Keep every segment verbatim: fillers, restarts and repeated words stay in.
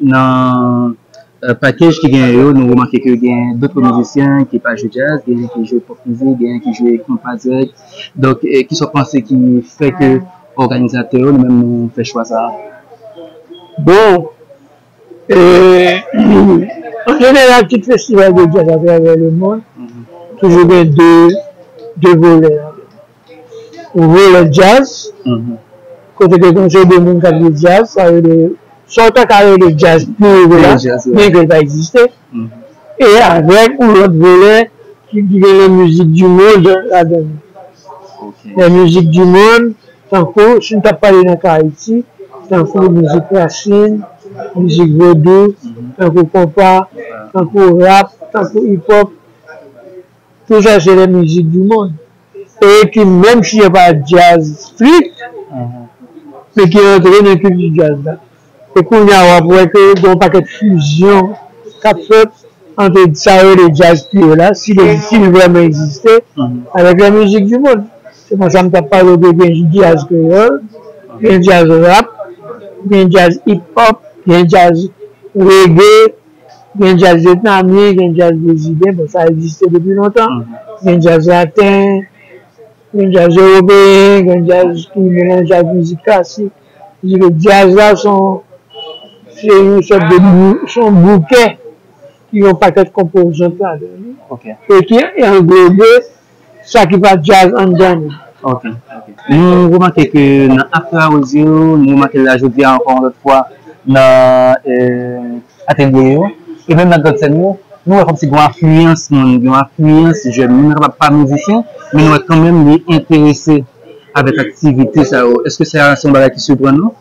Nan euh, pakèj ki genyen yo, nou remake ke gen dòt mizisyen ki pa jwe djaz, genyen ki jwe pop mizik, genyen ki jwe konpa dirèk. Donk, euh, kisa w panse ki fè ke òganizatè yo, nou menm, nou fè chwa sa a? Bon, euh, an jeneral, tout festival de djaz atravè le mond, toujou gen de, de volè. Ou vle djaz, kote ke gen se de moun k ap jwe djaz, sa vle di sa w ta ka rele djaz pure la, byen ke l pa egziste. E avèk yon lòt volè ki gen la musique du monde ladan li. La musique du monde, tankou si n t ap pale nan ka Ayiti, tankou mizik rasin, mizik vodou, tankou konpa, tankou rap, tankou hip hop, tout sa se la musique du monde. E ki menm si yo pa djaz strik, men ki antre nan kilti djaz la. E kounye a w ap wè ke gen yon pakèt fizyon k ap fèt ant sa yo rele djaz pure la, si l si l vrèman egziste, avèk la musique du monde. Se konsa m t ap pale w de gen djaz kreyòl, gen djaz rap, gen djaz hip hop, gen djaz reggae, gen djaz vyetnamyen, gen djaz brezilyen, bon sa egziste depi lontan. Gen djaz laten, gen djaz ewopeyen, gen djaz ki melanje ak mizik klasik. Di ke djaz la se yon se yon sòt de bou- se yon boukè ki gen yon pakèt konpozant ladan li e ki anglobe sa ki pa djaz anndan li. Nou remake ke nan after hours yo, nou remake la jodi a ankò yon lòt fwa nan euh, atelye yo, e menm nan gran sèn yo, nou wè kòmsi gen yon afliyans moun, gen yon afliyans jèn, moun nan kapab pa mizisyen, men nou wè kanmenm li enterese avèk aktivite sa yo. Èske sa se yon bagay ki siprann ou?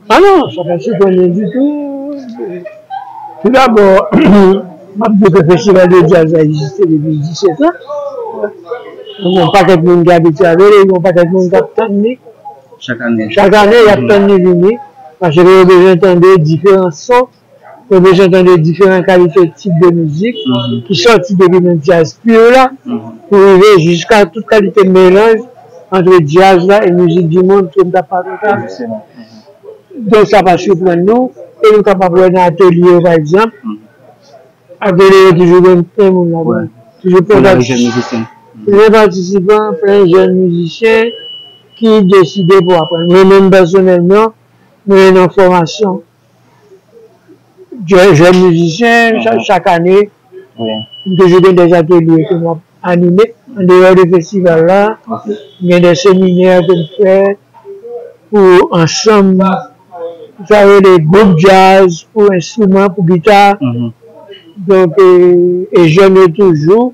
Ah non, sa pa siprann mwen ditou. Toudabò, m ap di ke festival de djaz la egziste depi disèt an. Gen yon pakèt moun ki abitye avè li, gen yon pakèt moun k ap tann li. Chak ane. Chak ane, y ap tann li vini, paske yo bezwen tande diferan son, yo bezwen tande diferan kalite tip de mizik ki sòti depi nan djaz pure la, pou rive jiska tout kalite melanj ant djaz la e musique du monde ke m t ap pale la. Donk sa pa siprann nou, e nou kapab wè nan atelye yo pa egzanp, atelye yo toujou gen plen moun ladan, toujou plen patisipan, plen jèn mizisyen ki deside pou aprann. Mwen menm pèsonèlman, mwen nan fòmasyon jèn mizisyen, chak ane, m toujou gen de atelye ke m ap anime andeyò de festival la. Gen de seminè ke m fè pou ansanm, sa yo rele gwoup djaz, pou enstriman, pou gita. Donk, e jèn yo toujou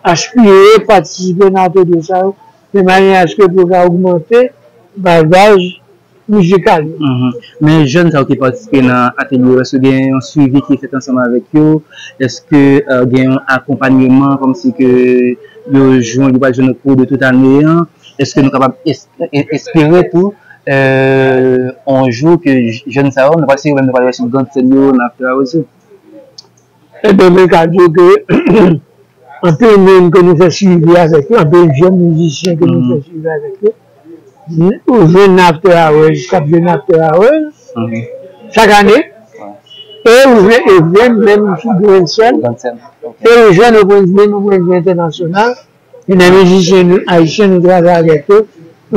aspire patisipe nan atelye sa yo, de manyè aske pou yo ka ogmante bagaj mizikal yo. Men jèn sa yo ki patisipe nan atelye yo, èske gen yon swivi ki fèt ansanm avèk yo? Èske gen yon akonpanyeman kòmsi ke yo jwenn, yo pral jwenn nan kou de tout ane an? Èske nou kapab espere tou yon jou ke jèn sa yo, nou pral si yo menm nou pral wè sou gran sèn yo nan after hours yo? Ebyen, mwen ka di w ke anpil moun ke nou fè swivi avèk yo, anpil jèn mizisyen ke nou fè swivi avèk yo, ou jwenn nan after hours, k ap jwe nan after hours chak ane, e ou jwenn, e jwenn menm sou gran sèn, e ou jwenn o pwen de vi, o pwen de vi entènasyonal. Gen de mizisyen ayisyen nou travay avèk yo,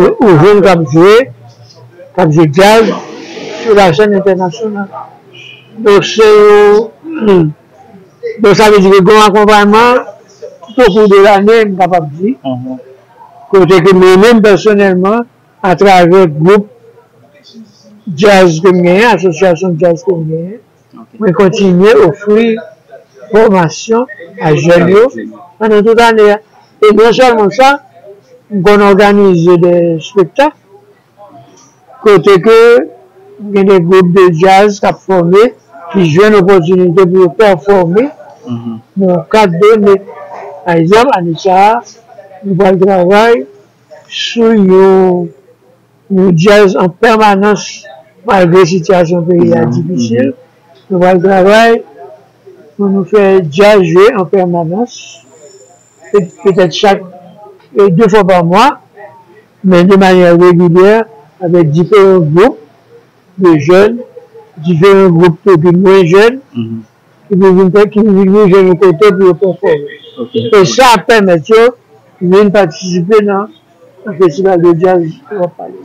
ou jwenn k ap jwe, k ap jwe djaz sou lasèn entènasyonal. Donk se yon, donk sa vle di ke gen yon akonpayman tout o kou de lane, m kapab di, kote ke mwen menm pèsonèlman, atravè gwoup djaz ke m genyen, asosyasyon djaz ke m genyen, mwen kontinye ofri fòmasyon a jèn yo pandan tout ane a. E non sèlman sa, m konn òganize de espektak kote ke gen de gwoup de djaz k ap fòme, ki jwenn opòtinite pou yo pèfòme nan yon kad done. Pa egzanp, ane sa a, nou pral travay sou yon yon djaz an pèmanans, malgre sitiyasyon peyi a difisil. Nou pral travay pou nou fè djaz jwe an pèmanans, petèt chak de fwa pa mwa, men de manyè regilyè, avèk diferan gwoup de jèn Diferan gwoup epi mwen jèn, ki vin, ki vin jwenn yon kote pou yo pèfòme. E sa pèmèt yo vin patisipe nan, nan festival de djaz w ap pale.